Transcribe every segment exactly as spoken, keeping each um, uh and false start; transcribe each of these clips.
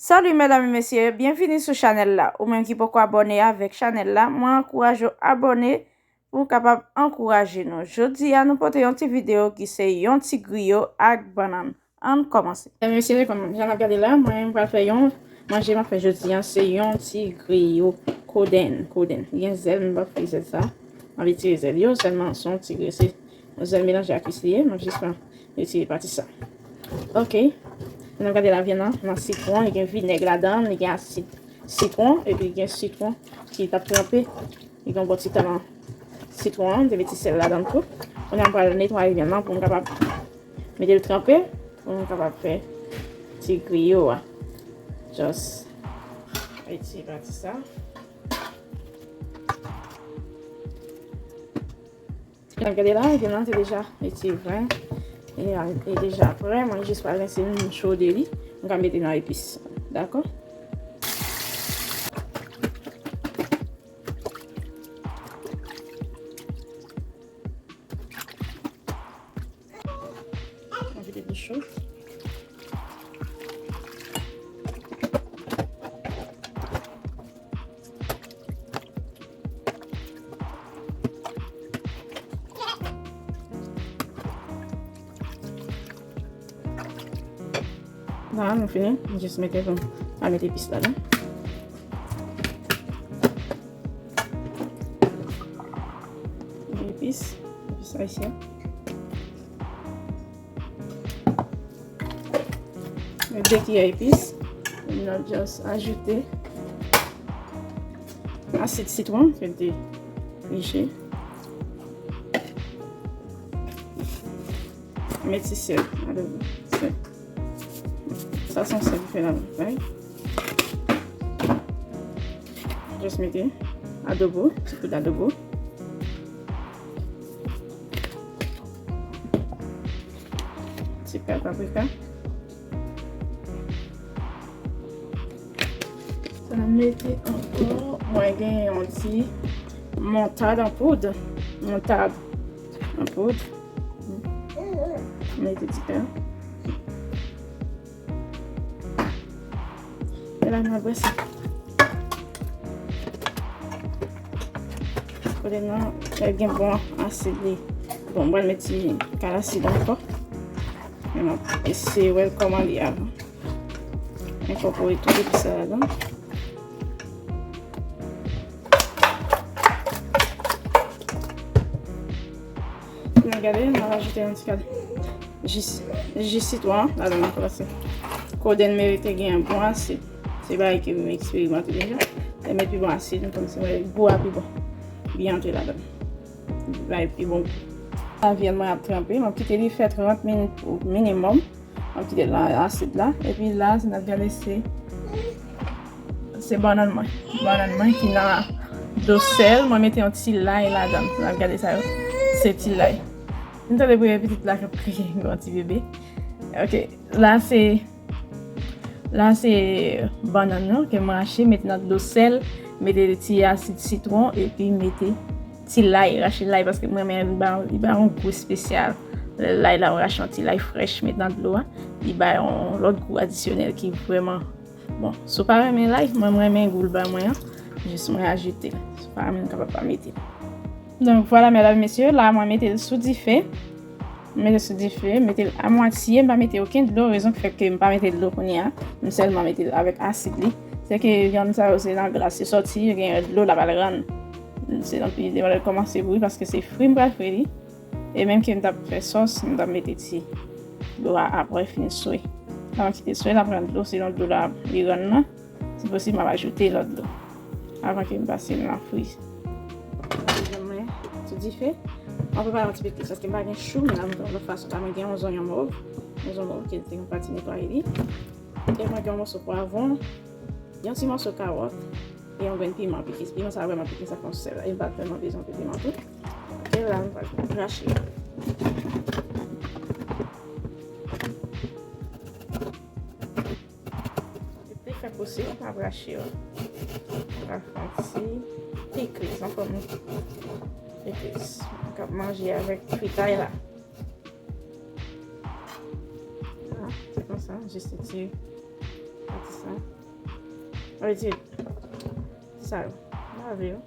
Salut medam e mesye, byenvini sou chanèl la. Ou menm ki poko abòne avèk chanèl la, mwen ankouraje w abòne pou w kapab ankouraje nou. Jodi a nou pote yon ti videyo ki se yon ti griyo ak bannann. Ann kòmanse. Medam e mesye, kòm jan n ap gade la, mwen m pral fè yon manje m ap fè jodi a, se yon ti griyo kodenn, kodenn. Gen zèl, m p ap fè zèl sa. M ap retire zèl yo, sèlman se yon ti griyo, se yon zèl melanje ak ris li ye, m ap jis pran retire pati sa. Ok. N ap gade lavyann nan, nan sitwon, li gen vinèg ladan l, li gen asid sitwon, epi li gen sitwon ki t ap tranpe. Li gen yon bon ti tan nan sitwon an, m te met ti sèl ladan l tou. Kounye a m pral netwaye vyann nan pou m kapab mete l tranpe, pou m kapab fè ti griyo a. Just retire pati sa. Gade la, vyann nan te deja mete vin. E, e deja prè, mwen jis pral rense l, m chode li. M ka mete nan epis. Dakò? Ajoute dlo cho. La, nou fini. Nou jis mete, bon, a mete epis ladan. Epis, epis ayisyen. De kiyè epis. N ap just ajoute asid sitwon ke n te liche. Met ti sèl ladan. Sèl. Sa se yon sèl ki fè ladan, right? Just mete adobo, ti kout adobo. Ti pè paprika. Sa mete ankò, mwen gen yon ti moutad an poud. Moutad an poud. Mete ti pè. E la, n ap brase. Kote nan, e gen bon asid li. Bon, mwen met ti kal asid ankò. E m ap eseye wè l kòman li avan. Enkòpore tout epis sa ladan. N ap gade, n ap ajoute yon ti kal jis, jis sitwon an ladan l ankò, paske kodenn merite gen yon bon asid. Se bagay ke m eksperimante deja. Lè m met pi bon asid, m konn si mwen gou a pi bon. Li antre ladan. Li bay pi bon gou. Lavyann mwen ap tranpe, m ap kite li fè trant minit pou minimòm. M ap kite l nan asid la. Epi la, si n ap gade, se, se bannann mwen. Bannann mwen ki nan dlo sèl. Mwen mete yon ti lay ladan l. Si n ap gade sa yo, se ti lay. M tande pou yon pitit la k ap kriye, yon ti bebe. Ok, la se, la se bannann nan ke m rache, mete nan dlo sèl, mete ti asid sitwon, epi mete ti lay, rache lay, paske mwen renmen li ba, li ba yon gou espesyal. Lay la, ou rache yon ti lay frèch, met nan dlo a, li ba yon lòt gou adisyonèl ki vrèman bon. Si w pa renmen lay, mwen, mwen renmen gou l ba mwen an, jis mwen ajoute l. Si w pa renmen, ou kapab pa mete l. Donk, vwala, medam, mesye, la, mwen mete l sou dife. Mete sou dife, mete l a mwatye, m pa mete okenn dlo, rezon ki fè ke m pa mete dlo kounye a, m sèlman mete l avèk asid li. Se ke vyann sa yo se nan glas yo sòti, yo gen dlo l ap al rann. Se nan pi devan lè l kòmanse bouyi, paske se fri m pral fri li. E menm ke m t ap fè sòs, m t ap mete ti dlo a apre fin swe. Sa m kite swe, l ap rann dlo, selon dlo la li rann nan. Si posib, m ap ajoute lòt dlo avan ke m pase l nan fri. Mwen sou dife. Mwen prepare yon ti piklis paske m pa gen chou, men la mwen fè yon lòt fason. La mwen gen yon zonyon mov. Yon zonyon mov ki te yon pati netwaye li. E mwen gen yon moso pwavwon, yon ti moso kawòt, e yon grenn piman pike. Piman sa vrèman pike, sa fè yon sèl. E m pa vrèman bezwen anpil piman tou. Ok, la m pral rache. Li pi fè posib, m ap rache yo. M ap fè yon ti piklis, yon fòm piklis. M ap manje avèk fritay la. La, se konsa, jis ti, ti, ti sa. Sa vle di, sa yo. Lave yo.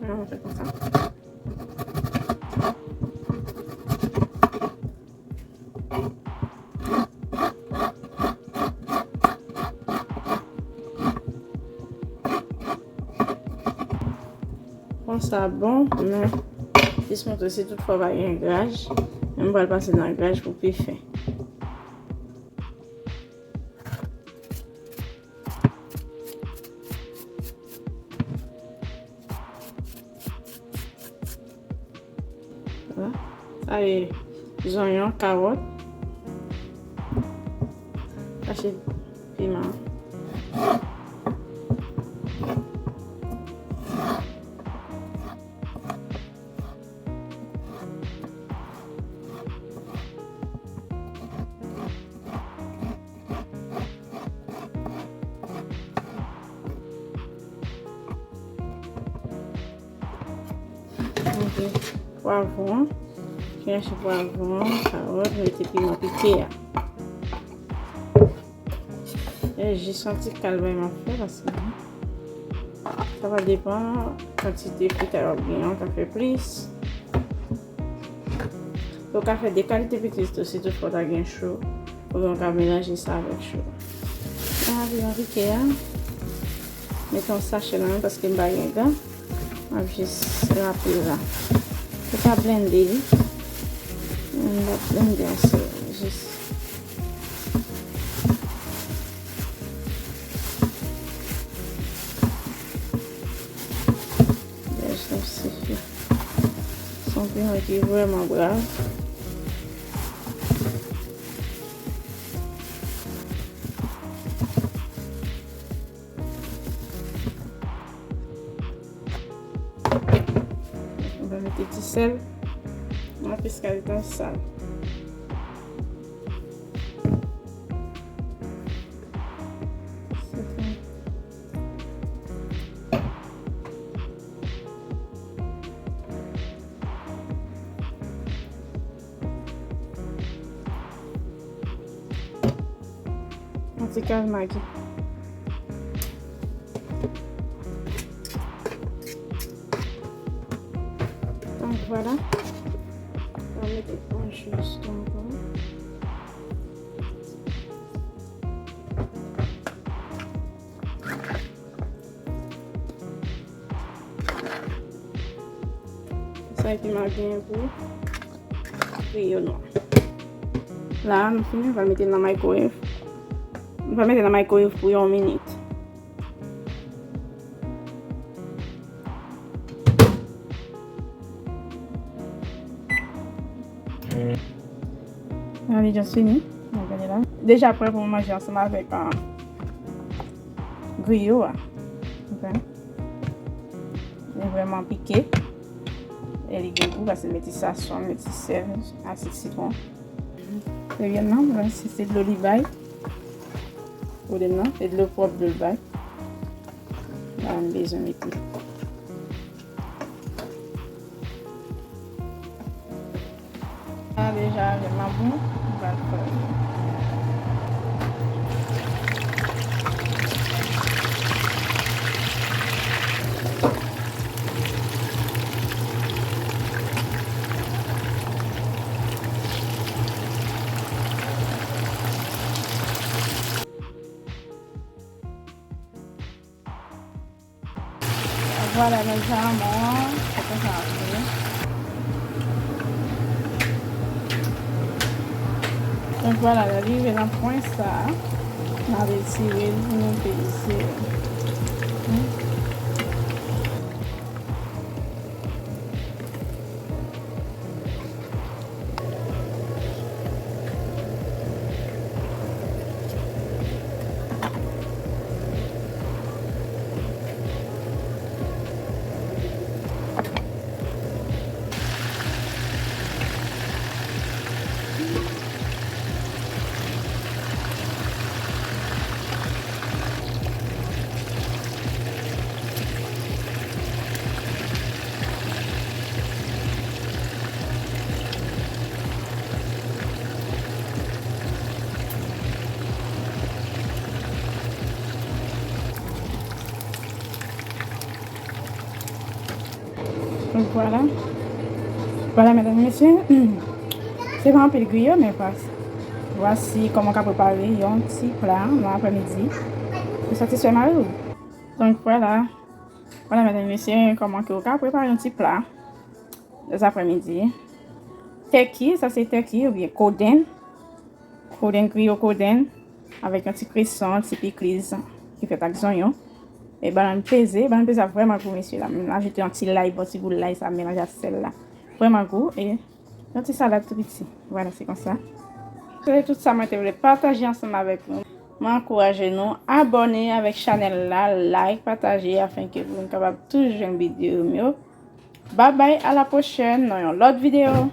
Sa, nou fè konsa. Konsa bon, men jis montre si tout fwa pa gen graj, men m pral pase nan graj pou pi fen. Sa e zonyon, kawòt. Tache piman. Ok. Pwavwon. Krache pwavwon, kawòt, mete piman pike a. E jis yon ti kal bay m ap fè paske sa va depann kantite fritay w ap gen an, w ka fè plis. Ou ka fè de kalite pitit tou, si toutfwa w ta gen cho, oubyen w ka melanje sa avèk cho. Sa a, piman pike a, mete yon sachè nan men paske m pa gen gan. M ap jis rape l la. Ou ka blende li. M pa blende ansanm, jis. Bèj la sifi. Se yon piman ki vrèman brav. Mwen va mete ti sèl. Mwen piske l tan sal. Yon ti kal Magi. Donk, vwala. Mwen mete yon jis tonton. Sa epi m ap genyen pou griyo nou an. La, nou fini, nou va mete l nan microwave. Nou va mete l nan microwave pou yon minit. An, li just fini. Gade la. Deja prè pou manje ansanm avèk, ah, griyo a. Ok. Li vrèman pike. E li gen gou paske mete sazon, mete sèl, asid sitwon. Ebyen non, mwen si se dlo li bay. Ou de non, se dlo pwòp dlo li bay. La, m bezwen mete. Sa deja vrèman bon, m pral fè. Vwala, mezanmi, se konsa ap fini. Donk, vwala, lè l rive nan pwen sa a, n a retire l pou nou peze. Vwala. Vwala, medam, mesye. Se pa anpil griyo, men vwasi kòman w ka prepare yon ti pla nan aprèmidi pou satisfè mari w. Donk, vwala. Vwala, medam, mesye, kòman ke w ka prepare yon ti pla nan aprèmidi. Tèki, sa se tèki oubyen kodenn. Kodenn, griyo kodenn, avèk yon ti kreson, ti pikliz ki fèt ak zonyon. E bannann peze, bannann peze a vrèman gou, mesye la. M ajoute yon ti lay, bon ti gou lay sa, melanje ak sèl la. Vrèman gou, e yon ti salad tou piti. Vwala, se konsa. Se tout sa mwen te vle pataje ansanm avèk nou. Mwen ankouraje nou abòne avèk chanèl la, like, pataje, afenke pou nou kapab toujou jwenn videyo m yo. Babay, a la pwochèn nan yon lòt videyo.